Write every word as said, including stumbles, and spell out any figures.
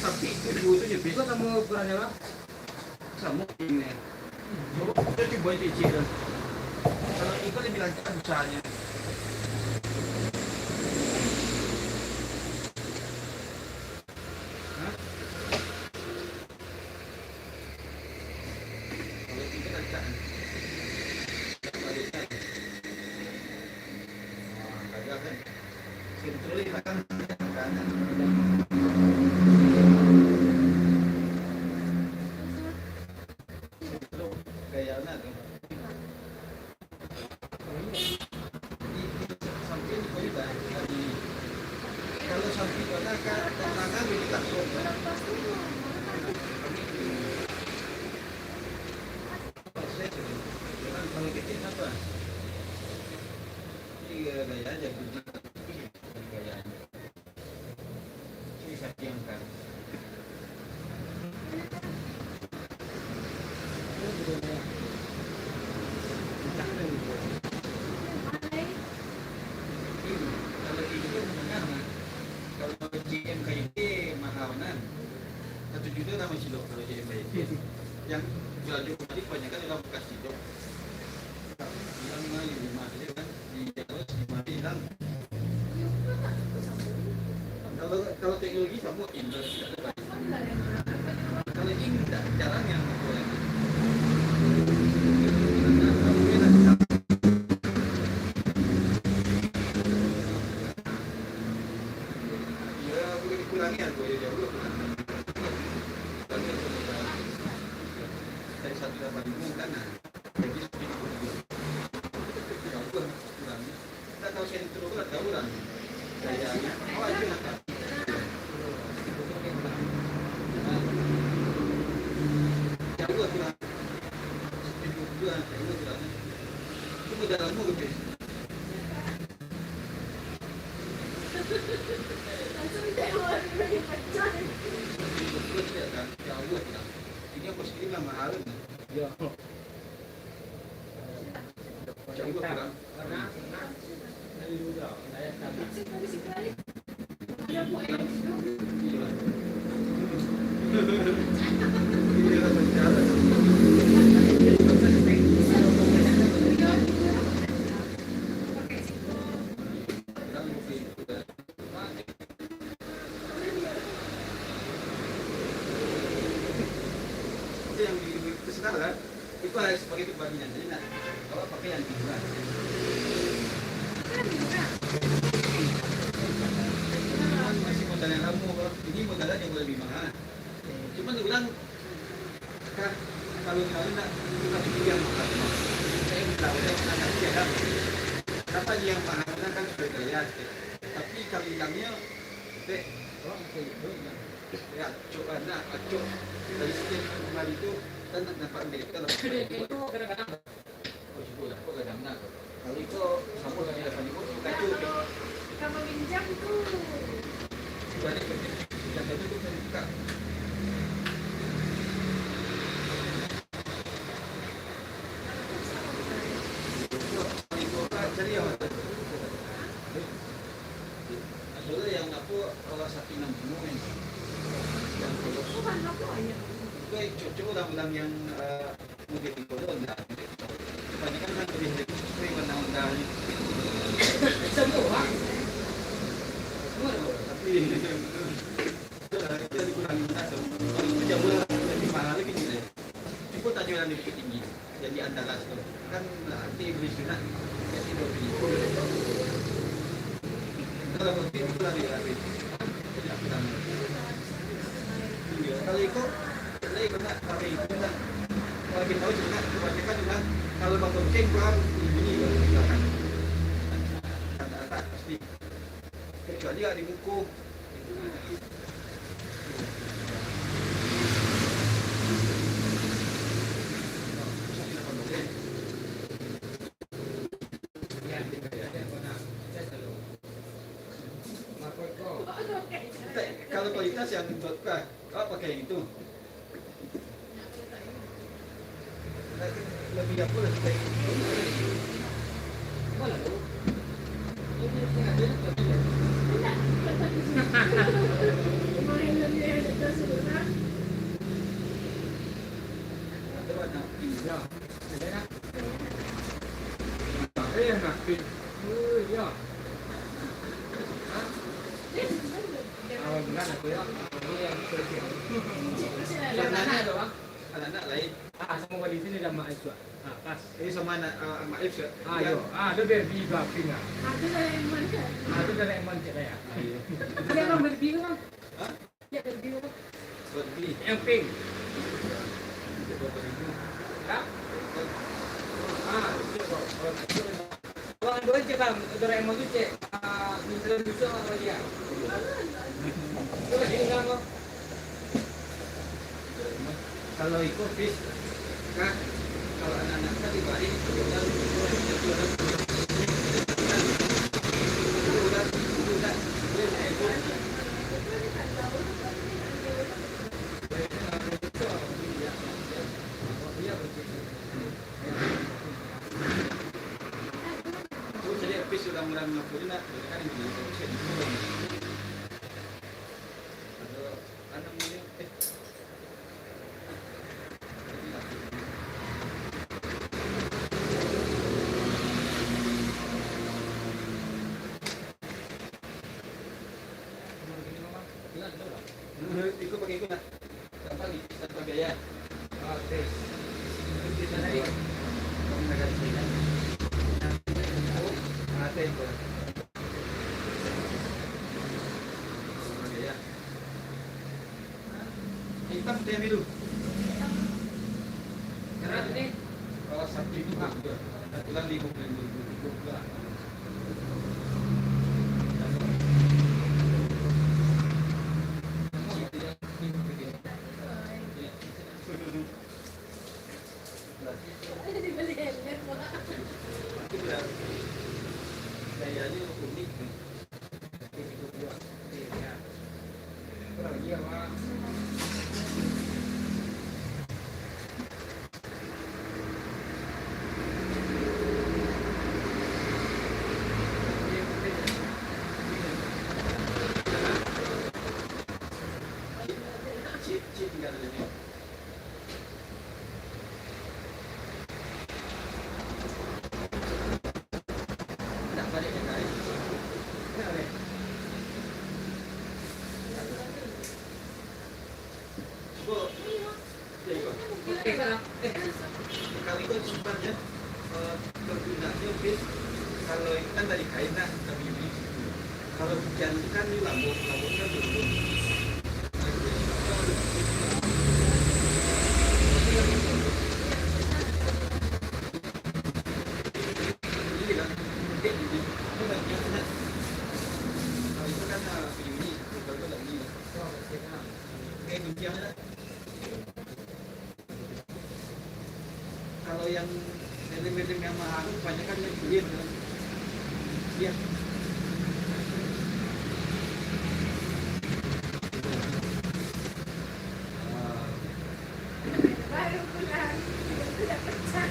Tapi itu dua tu je, Pis. Kau sama ukurannya, Bang? Sama ini. Coba kita coba itu icik tu. Kalau itu lebih lancar usahanya. Hah? Kalau itu lancar. Balikkan. Wah, kagak kan? Kalau J M K I P mahal, nah. Satu juta lah masih lo kalau J M K I P. Yang belajar kembali kebanyakan orang bekas itu. Yang main rumah dia kan, di Jawa sih mati hilang. Kalau, kalau teknologi sama, Indra tidak ada. Kalau ini tidak, jarang yang Ya, boleh dikurangi lah, boleh jauh lah kurang. Dari satu lapan lima kan, nah. Jadi sepuluh ribu. Jauh lah kurang. Tak tahu saya turun lah, jauh lah. Saya, awak aja lah, Kak. Jauh lah kurang. Sepuluh ribu lah, jauh lah kurang. Itu udah lama ke, Pis? Ini aku sendiri lah mahal. Ya. Jauh kurang. Itu lah sebagai perbandingan. Jadi nak, kalau pakai yang tinggi lah. Masih modal yang lama, kalau ini modalnya jauh lebih mahal. Cuma dia bilang, kan, kalau misalnya nak, kita pilih yang mahal. Saya minta, saya minta, tapi ada. Dapat yang mahal kan sudah bayar. Tapi kalau bilangnya, Dek, orang saya itu, ya, acok lah, nak, acok. Dari sekian kali tu, kan nampak mereka lah. Itu kadang-kadang. Oh, cukup lah, kok kadang nak. Kalau itu, sama dengan yang tadi, kok, acok. Kalau minjam tu. Balik ke, yang tadi tu saya buka. Kalau itu, Pak, cari yang mana? Adalah yang apa, kalau sapi enam puluh ni. Yang kalau itu cocok lah bilang yang, eh, mungkin di Kolo, enggak. Kebanyakan kan lebih, lebih sesuai warna Honda ni. Bisa tu, ha? Semua tu. Tapi, itulah, kita dikurangi minat tu. Kalau itu jauh lah, lebih mahal lagi ni. Cukup tak jualan di Bukittinggi. Jadi andalas tu. Kan, lah, nanti beli sunat, jadi dua puluh ribu. Kalau bukti itu lah dia habis. Jadi aku tak mau. Iya, kalau iko, lain banyak, tapi itu kan. Kalau kita tahu sunat, kebanyakan juga, kalau batonceng, kurang, bunyi, kalau misalkan. Rata-rata pasti. Kecuali ada buku. Kalau kualitas yang top kah? Kau pakai yang itu. Lebih apa lah kita ini? Mana tu? Ini sengaja nak pergi. Kemarin lebih ada surat. Ada warna pink. Ya. Ada nak? Ada yang nak pink. Oh, ya. Awal bulan aku ya. Aku yang kerja. Yang mana tu, Bang? Anak-anak lain. Ah, sama balik sini dah Mak Aiswa. Ah, pas. Eh, sama anak, ah, Mak Aiswa. Ah, yo. Ah, tu dia di Bapin lah. Ah, tu dah yang mana? Ah, tu dah yang mana, Cik Dayah. Ah, iya. Dia orang berdiri, Bang. Hah? Dia berdiri, Bang. Berdiri. Yang pink. Berapa ribu? Hah? Ah, itu, Bang. Bang, dua je, Bang. Doraemon tu, cek. Ah, minta susu apa dia? Coba sini, Bang. Kalau iko, Fis, kan, kalau anak-anak kan dibari, jadi Fis sudah murah lima puluh nak, kan, ini. Anak ini, eh, ikut pakai ikut nak? Tanpa ni, tanpa biaya. Oke. Kita naik. Kamu nak kasih kan? Nah, tempo. Hitam putih biru. Merah ni. Kalau satu itu hak dia. Satu lagi bukan dua puluh dua. Itu sifatnya, eh, tergunanya bis, kalau ikan dari kain lah, kami beli. Kalau hujan itu kan ini lambung, lambungnya turun. Nah, itu sifatnya. Ini kan, ini, ini, ini bagian sana. Nah, itu kan, ah, begini, itu baru lagi. Eh, begini, ah. Kalau yang film-film yang mahal, kebanyakan yang duit, kan? Iya. Ah. Baru pulang, sudah pecah.